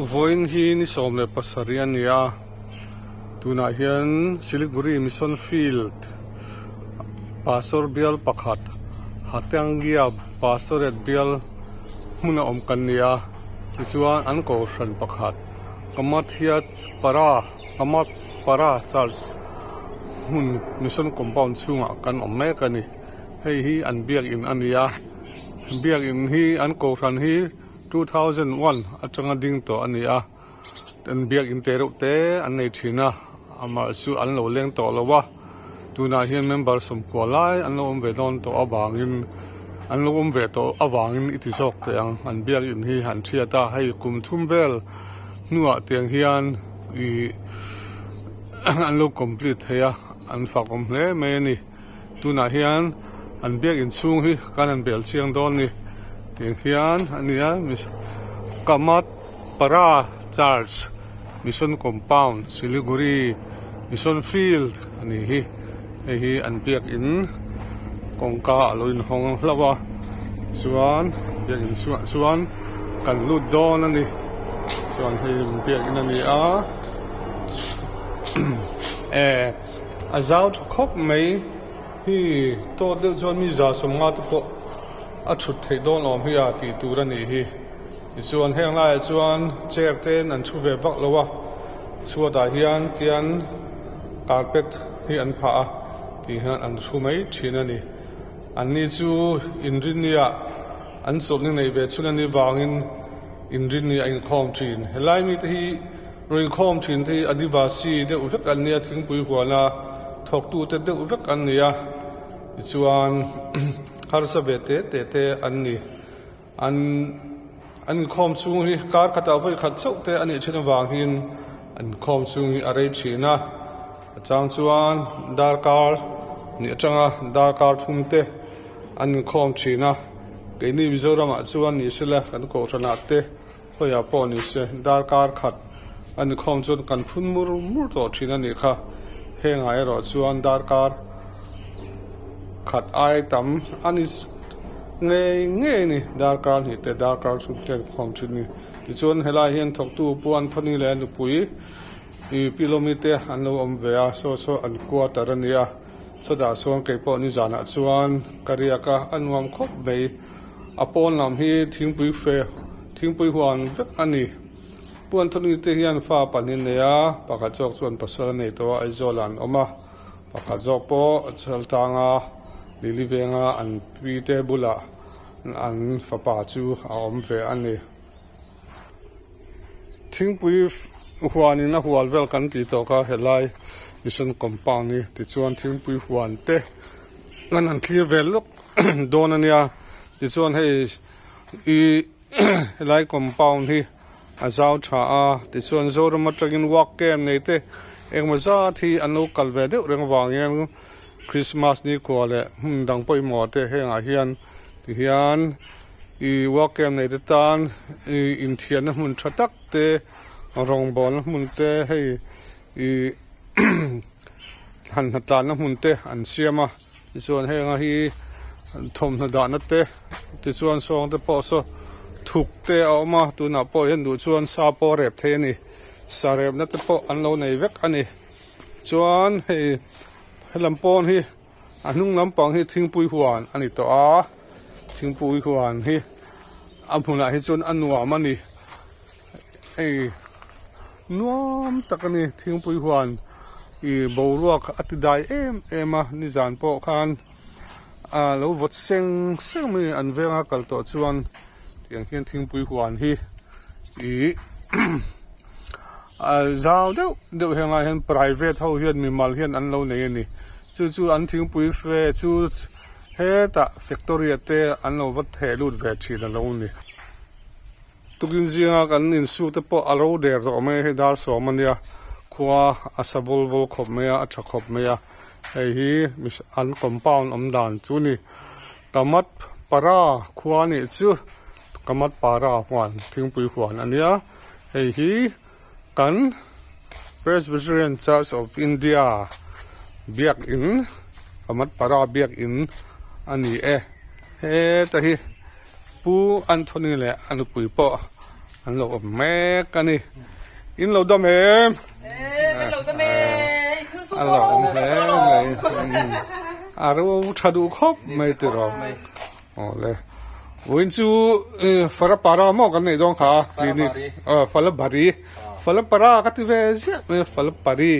Vawiin hi ni 17 a ni a, tunah hian Siliguri Mission Field Pastor bial pakhat Hatengia Pastorate bial hmuna awm kan ni a, tichuan an kohhran pakhat Kamathia Para Kamat Para Church hmun Mission Compound chhungah kan awm mek a ni, hei hi an biakin a ni a, biakin hi an kohhran hi. 2001 atanga ding tawh a ni a, an biakin te reuh te an nei thin a, amah chu an lo leng tawh lo a, tunah hian member sawmkua lai an lo awm ve dawn tawh avangin an lo awm ve tawh avangin i ti zawk teh ang, an biakin hi an thiat a, hei kum thum vel hnuah tiang hian ih an lo complete thei a, an fak awm hle mai a ni. Tunah hian an biakin chhung hi kan han bel chiang dawn ni tih hian a ni a Kamat Para Church Mission Compound Siliguri Mission Field a ni hi hei hi an biakin kawngka a lo inhawng hlauh a chuan biakin chhungah chuan kan lut dawn a ni chuan hei biakin a ni a eh. A zau tha khawp mai hi tawt deuh chuan mi 150 te pawh a thut theih dawn awm hi a tih tur a nih hi. Tichuan heng laiah chuan chair te an thu ve vak lo a, chhuatah hian tian carpet hi an phah a tih hian an thu mai thin a ni. Anni chu inrinniah an chawlhni neih ve chhun a nih vangin inrinni a inkhawm thin. Helai mite hi. Ruikhawm thin te hi Adivasi deuh vek an nia, thingpui huana thawktute deuh vek an ni a, tichuan harsa ve te te te an ni. An an inkhawm chhung hi kar khatah vawi khat chauh te a nih thin avangin an inkhawm chhung hi a rei thin a, a chang chuan darkar hnih atanga darkar thum te an inkhawm thin a, keini Mizoramah chuan ni sela kan kohhranah te. Khawiah pawh ni se, darkar khat a ni khawm chuan kan phun mur mur tawh thin a nih kha. Hengah erawh chuan darkar khat ai tam a ni ngei ngei a ni, darkar hnih te darkar thum te an khawm thin a ni. Tichuan helai hian thawktu Pu Anthony leh a nupui ih Pi Lawmi te an lo awm ve a, saw saw an quarter a nia. Chutah chuan keipawh nizanah chuan ka riak a, a nuam khawp mai. A pawn lam hi thingpui fe thingpui huan vek a ni. Pu Anthony te hian fa pahnih an nei a, pakhat zawk chuan pasal a nei tawh a, Aizawl ah an awm a, pakhat zawk pawh Chaltanga Lili venga an pi te bulah an fapa chu a awm ve a ni. Thingpui huanin a hual vel kan tih tawh kha helai mission compound hi tichuan thingpui huan te an han thlir vel lawk dawn a nia tichuan hei ih helai compound hi a zau tha a tichuan Zoram atangin work camp nei te engemaw zat hi an lo kal ve deuh reng avang hian Christmas nikhua leh hmun dang pawimawh te hengah hian tihian. Ih work camp nei te tan ih inthianna hmun tha tak te rawngbawlna hmun te hei ih han hnatlanna hmun te an siam a tichuan heng a hi thawmhnaw dahna te tichuan sawng te pawh saw thuk te a awm a tunah pawh hian duh chuan sa pawh a rep thei a ni sa repna te pawh an lo nei vek a ni chuan hei helam pawn hi. A hnung lampang hi thingpui huan a ni tawh a thingpui huan hi a hmunah hi chuan a nuam a ni hei nuam tak a ni thingpui huan ih boruak a ti dai em em a nizan pawh khan ah lo vawt seng seng mai an venga kal tawh chuan tiang hian thingpui huan hi ih a zau deuh deuh hengah hian private ho hian mimal hian an lo nei a ni chu chu an thingpui fe chu hetah factory ah te an lo va theh lut ve thin a lo ni tukin zinga kan insuk te pawh a ro der tawh mai a hei dar sawm a nia khua a sa vawl vawl khawp mai a a tha khawp mai a hei hi an compound awm dan chu a ni Kamat para khua a nih chu Kamat para huan thingpui huan a nia. Hei hi kan Presbyterian Church of India biakin Kamatpara biakin a ni e. Heta hi Pu Anthony leh a nupui pawh An lo awm mek a ni. In lo dam em? A lo awm hle mai. A ro tha duh khawp mai tiraw. Awle. Vawiin chu Farapara maw kan neih dawn kha a clinic. Aw Falabari. Falapara ka ti ve ziah mai a Falapari.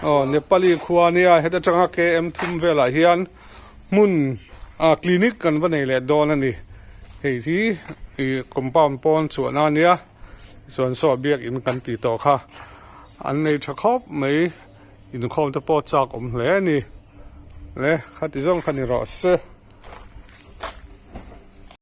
Aw Nepali khua ania heta tanga KM thum velah hian hmun ah clinic kan va nei leh dawn a ni. Hei hi ih compound pawn chhuahna a nia chuan saw biakin kan tih tawh kha an nei tha khawp mai inkhawm te pawh chak awm hle a ni. Le khati zawng kha ni rawh se.